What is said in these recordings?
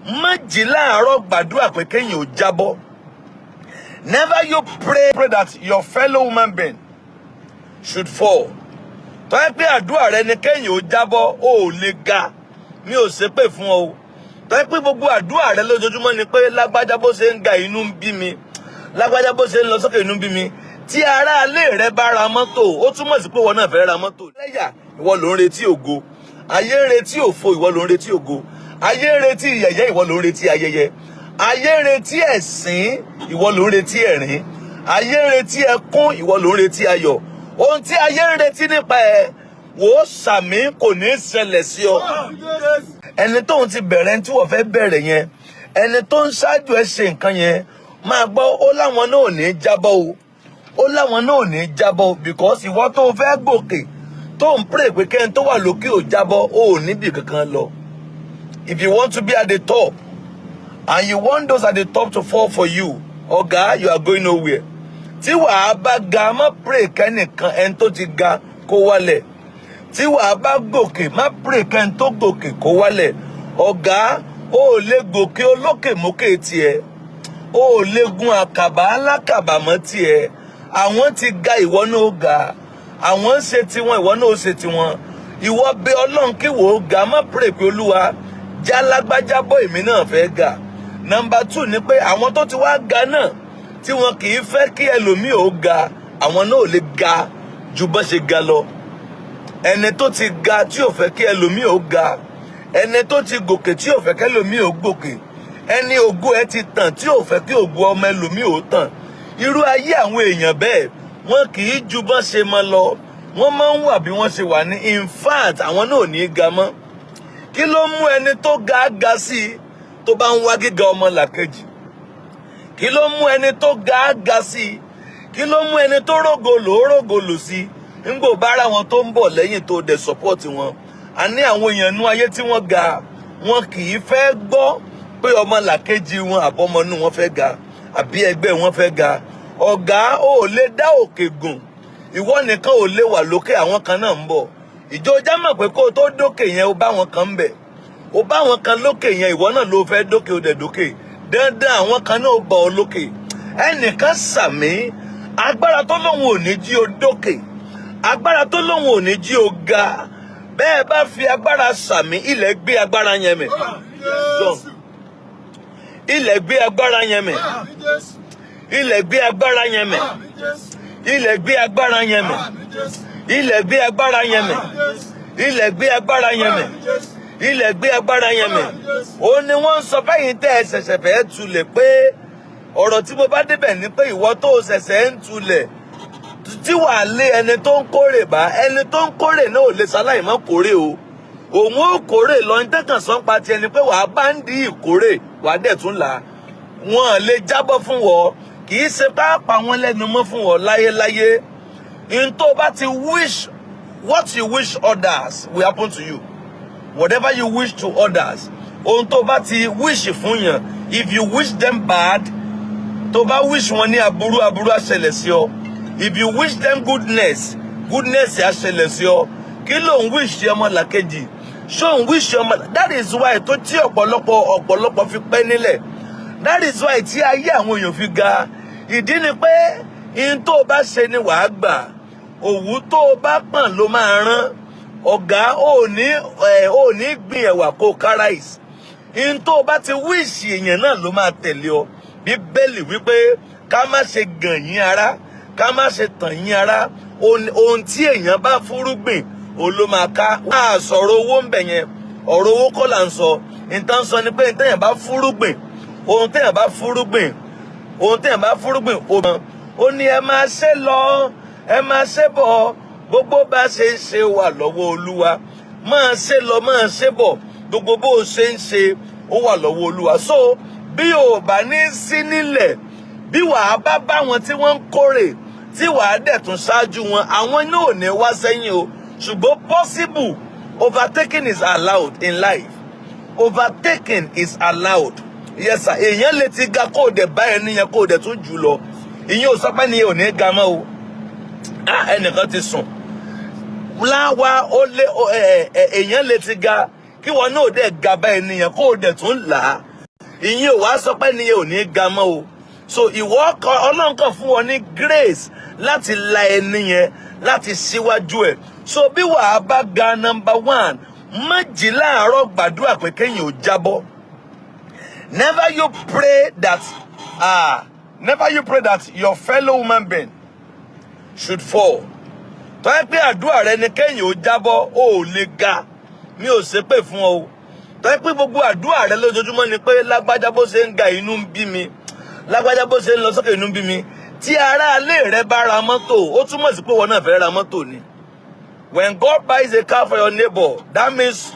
Má jí láàárọ̀ gbàdúrà pé kéèyàn ò jábọ́. Never you pray that your fellow human being should fall. Tó yẹ pé àdúrà rẹ ni kéèyàn ò jábọ́, ó ò lè ga. Mi ò ṣépè fún ọ o. Tó yẹ pé gbogbo àdúrà rẹ lójoojúmọ́ ni pé lágbájá bó ṣe ń ga, inú ń bí mi, lágbájá bó ṣe ń lọ sókè, inú ń bí mi. Tí aráalé rẹ bá ra mọ́tò, ó túmọ̀ sí pé ìwọ náà fẹ́ ra mọ́tò. Lẹ́yà, ìwọ ló ń retí ògo. Ayé ń retí òfo, ìwọ ló ń retí ògo. Ayé ń retí yẹ̀yẹ́, ìwọ ló ń retí ayẹyẹ. Ayé ń retí ẹ̀sín, ìwọ ló ń retí ẹ̀rín. Ayé ń retí ẹkún, ìwọ ló ń retí ayọ̀. Ohun tí ayé ń retí nípa ẹ, wò ó, sàmí, kò ní í ṣẹlẹ̀ sí ọ. Ẹni tóun ti bẹ̀rẹ̀ tí wọ́n fẹ́ bẹ̀rẹ̀ yẹn, ẹni tó ń ṣáájú ẹ ṣe nǹkan yẹn, máa gbọ́, ó láwọn náà ò ní jábọ́ o. Ó láwọn náà ò ní jábọ́ o, because ìwọ tó fẹ́ gòkè, tó ń pray pé kẹ́ni tó wà lókè ò jábọ́, ó ò níbì kankan lọ. If you want to be at the top and you want those at the top to fall for you, ọ̀gá, you are going nowhere. Tí wàá bá ga, má pray kẹ́nìkan, ẹni tó ti ga, kó wálẹ̀. Tí wàá bá gòkè, má pray kẹ́ni tó gòkè kó wálẹ̀. Ọ̀gá, ó lè gòkè olókè mókè tiẹ̀, ó lè gun àkàbà alákàbà mọ́ tiẹ̀. Àwọn ti ga, ìwọ náà ó ga. Àwọn ń ṣe tiwọn, ìwọ náà ó ṣe tiwọn. Ìwọ bẹ Ọlọ́run kí wò ó ga. Má pray pé, "Olúwa, já lágbájá bọ́, èmi náà fẹ́ ga." Number two ni pé àwọn tó ti wá ga náà, tí wọn kì í fẹ́ kí ẹlòmíì ó ga, àwọn náà ò lè ga ju bọ́n ṣe ga lọ. Ẹni tó ti ga tí ò fẹ́ kí ẹlòmíì ó ga, ẹni tó ti gòkè tí ò fẹ́ kí ẹlòmíì ó gòkè, ẹni ògo ẹ ti tàn tí ò fẹ́ kí ògo ọmọ ẹlòmíì ó tàn, irú ayé àwọn èèyàn bẹ́ẹ̀, wọn kì í ju bọ́n ṣe mọ́ lọ. Wọ́n máa ń wà bí wọ́n ṣe wà ní. In fact, àwọn náà ò ní í ga mọ́. Kí ló mú ẹni tó ga ga sí i tó bá ń wá gíga ọmọ làkejì? Kí ló mú ẹni tó ga ga sí i? Kí ló mú ẹni tó rógo lò ó rógo lò sí i ńgbò bára wọn tó ń bọ̀ lẹ́yìn tó dẹ̀ support wọn? A ní àwọn èèyàn nú ayé tí wọ́n ga, wọn kì í fẹ́ gbọ́ pé ọmọ làkejì wọn àbọ̀mọnú wọn fẹ́ ga àbí ẹgbẹ́ wọn fẹ́ ga. Ọ̀gá, ò lè dá òkè gùn. Ìwọ nìkan ò lè wà lókè, àwọn kan náà ń bọ̀. Ìjọ já mọ̀ pé kó o tó dókè yẹn, ó bá wọn kan ń bẹ̀, ó bá wọn kan lókè yẹn. Ìwọ náà ló fẹ́ dókè, ó dẹ̀ dókè. Dandan, àwọn kan náà ó bọ̀ ọ lókè. Ẹnìkan sàmí, agbára tó lóun ò ní jí o dókè, agbára tó lóun ò ní jí o ga, bẹ́ẹ̀ bá fi agbára sàmí, ilẹ̀ gbé agbára yẹn mì. John, ilẹ̀ gbé agbára yẹn mì. Ilẹ̀ gbé agbára yẹn mì. Ilẹ̀ gbé agbára yẹn mì. Ilẹ̀ gbé agbára yẹn mì. Ilẹ̀ gbé agbára yẹn mì. Ilẹ̀ gbé agbára yẹn mì. Ó ní wọ́n ń sọ fẹ́yìn tẹ́ ẹ ṣẹ̀ṣẹ̀ fẹ́ tulẹ̀ pé ọ̀rọ̀ tí mo bá débẹ̀ ni pé ìwọ tó ṣẹ̀ṣẹ̀ ń tulẹ̀ tí wàá lé ẹni tó ń kórè bá, ẹni tó ń kórè náà ò lè ṣaláì má kórè o. Òun ó kórè lọ ní tẹ́kàn sọ́npa tiẹ̀ ni pé wàá bá ń di ìkórè, wàá dẹ̀ tún là á. Wọn lè jábọ́ fún wọ, kì í ṣe pápá wọn lẹ́nu mọ́ fún wọn láyéláyé. In tó bá ti wish, what you wish others will happen to you. Whatever you wish to others, ohun tó bá ti wish fún yàn, if you wish them bad, tó bá wish wọn ní aburú, aburú á ṣẹlẹ̀ sí ọ. If you wish them goodness, goodness á ṣẹlẹ̀ sí ọ. Kí ló ń wish ọmọ làkejì? Ṣó ń wish ọmọ? That is why tó tí ọ̀pọ̀lọpọ̀ fi pẹ́ nílẹ̀. That is why tí ayé àwọn èèyàn fi ga. Ìdí ni pé ihun tó o bá ṣe ni wàá gbà. Òwú tó o bá pọ̀n ló máa rán. Ọ̀gá, ò ní gbin ẹ̀wà kó ká rice. Ihun tó o bá ti wish èèyàn náà ló máa tẹ̀lé ọ. Bíbélì wípé ká má ṣe gàn yín ará, ká má ṣe tàn yín ará. Ohun tí èèyàn bá fúrúgbìn, òun ló máa ká. Wọ́n á sọ̀rọ̀ owó ń bẹ̀ yẹn, ọ̀rọ̀ owó kọ́ là ń sọ. Nǹkan sọ ni pé téèyàn bá fúrúgbìn, ohun téèyàn bá fúrúgbìn, ohun téèyàn bá fúrúgbìn, ó mọ. Ó ní ẹ máa ṣe lọ, ẹ máa ṣe bọ̀, gbogbo bá ṣe ń ṣe wà lọ́wọ́ Olúwa. Máa ṣe lọ, máa ṣe bọ̀, gbogbo bó o ṣe ń ṣe, ó wà lọ́wọ́ Olúwa. So bí o bá ní sí nílẹ̀, bí wàá bá bá wọn tí wọ́n ń kórè, tí wàá dẹ̀ tún ṣáájú wọn, àwọn náà ò ní wá sẹ́yìn o. Ṣùgbọ́n possible, overtaking is allowed in life. Overtaking is allowed, yes sir. Èèyàn lè ti ga, kó o dẹ̀ bá ẹni yẹn, kó o dẹ̀ tún jù lọ. Ìyẹn ò sọ pé ni ò ní ga mọ́ o. Ah, ẹnìkan ti sùn láwa. Ó lé ẹ ẹ èèyàn lè ti ga, kí wọn náà dẹ̀ ga bá ẹni yẹn, kó o dẹ̀ tún là á. Ìyẹn ò wá sọ pé nìyẹn ò ní ga mọ́ o. So ìwọ kan, Ọlọ́run kan fún wọn ní grace láti la ẹni yẹn, láti síwájú ẹ̀. So bí wàá bá ga, number one, má jí láàárọ̀ gbàdúrà pé kéèyàn ò jábọ́. Never you pray that your fellow human being should fall. Tó yẹ pé àdúrà rẹ ni kéèyàn ó jábọ́, ó ò lè ga. Mi ò ṣépè fún ọ o. Tó yẹ pé gbogbo àdúrà rẹ lójoojúmọ́ ni pé lágbájá bó ṣe ń ga, inú ń bí mi, lágbájá bó ṣe ń lọ sókè, inú ń bí mi. Tí aráalé rẹ bá ra mọ́tò, ó túmọ̀ sí pé wọn náà fẹ́ ra mọ́tò ni. When God buys a car for your neighbor, that means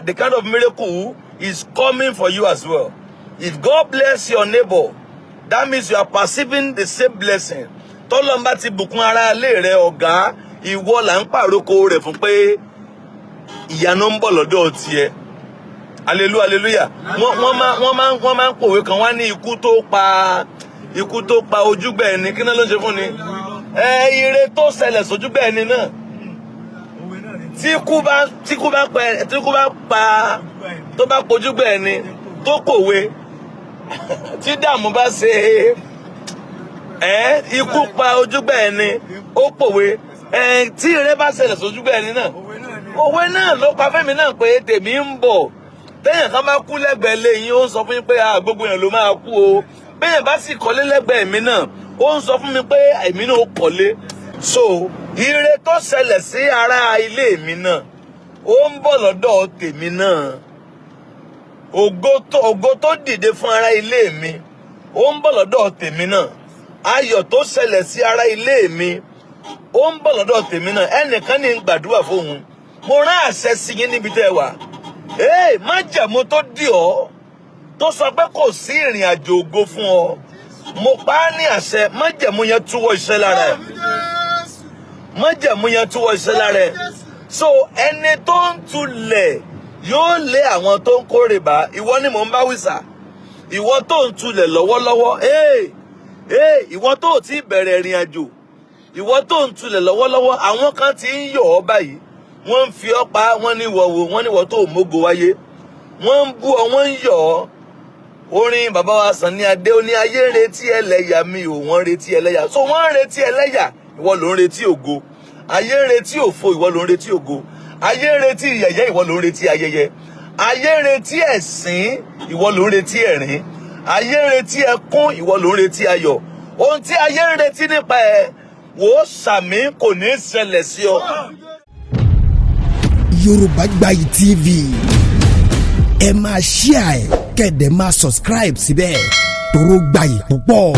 the kind of miracle is coming for you as well. If God bless your neighbor, that means you are perceiving the same blessing. Tọ́lọ́run bá ti bùkún aráalé rẹ, ọ̀gá, ìwọ là ń pàrókò rẹ̀ fún pé ìyanu ń bọ̀ lọ́dọ̀ tiẹ̀. Hallelujah, hallelujah. Wọ́n máa ń pòwe kan, wá ní ikú tó pa ojúgbà ẹni, kí náà ló ń ṣe fún ni? Ẹ ire tó ṣẹlẹ̀ sójúgbà ẹni náà, tí kú bá pa, tó bá pojúgbà ẹni tó kòwe, tí dààmú bá ṣe ẹ, ikú pa ojúgbà ẹni, ó pòwe ẹ. Tí ire bá ṣẹlẹ̀ sójúgbà ẹni náà, òwe náà ló pa fẹ́mi náà pé tèmi ń bọ̀. Téèyàn kan bá kú lẹ́gbẹ̀ẹ́ lẹ́yìn, ó ń sọ fún yín pé, ah, gbogbo èèyàn ló máa kú o. Béèyàn bá sì kọ́lé lẹ́gbẹ̀ẹ́ mi náà, ó ń sọ fún mi pé èmi náà ó kọ́lé. So ire tó ṣẹlẹ̀ sí ará ilé mi náà, ó ń bọ̀ lọ́dọ̀ tèmi náà. Ògo tó dìde fún ará ilé mi, ó ń bọ̀ lọ́dọ̀ tèmi náà. Ayọ̀ tó ṣẹlẹ̀ sí ará ilé mi, ó ń bọ̀ lọ́dọ̀ tèmi náà. Ẹnìkan ní ń gbàdúrà fóun. Mo rán àṣẹ sí yín níbi tẹ́ ẹ wà. Ee, májẹ̀mú tó dì ọ́, tó sọ pé kò sí ìrìn àjò ògo fún ọ, mo pa á ní àṣẹ, májẹ̀mú yẹn túwọ́ iṣẹ́ lára ẹ̀. Májẹ̀mú yẹn túwọ́ iṣẹ́ lára ẹ̀. So ẹni tó ń tulẹ̀ yóò lé àwọn tó ń kórè bá. Ìwọ ni mò ń bá wísà, ìwọ tó ń tulẹ̀ lọ́wọ́lọ́wọ́. Ee, ee, ìwọ tó ò tí bẹ̀rẹ̀ ìrìn àjò, ìwọ tó ń tulẹ̀ lọ́wọ́lọ́wọ́, àwọn kan ti ń yọ̀ ọ́ báyìí. Wọ́n ń fi ọ́ pa. Wọ́n ní wọ̀wọ̀, wọ́n ní wọ́n tó mógo wáyé. Wọ́n ń bú ọ, wọ́n ń yọ̀ ọ́. Orin bàbá wa Sunny Adé, ó ní ayé ń retí ẹlẹ́yà mi ò, wọ́n ń retí ẹlẹ́yà. So wọ́n ń retí ẹlẹ́yà, ìwọ ló ń retí ògo. Ayé ń retí òfo, ìwọ ló ń retí ògo. Ayé ń retí yẹ̀yẹ́, ìwọ ló ń retí ayẹyẹ. Ayé ń retí ẹ̀sín, ìwọ ló ń retí ẹ̀rín. Ayé ń retí ẹkún, ìwọ ló ń retí ayọ̀. Ohun tí ayé ń retí nípa ẹ, wò ó, sàmí, kò ní í ṣẹlẹ̀ sí ọ. Yorùbá Gbayì TV, ẹ máa share ẹ, kẹ́ ẹ dẹ̀ máa subscribe síbẹ̀, toró gbayì púpọ̀.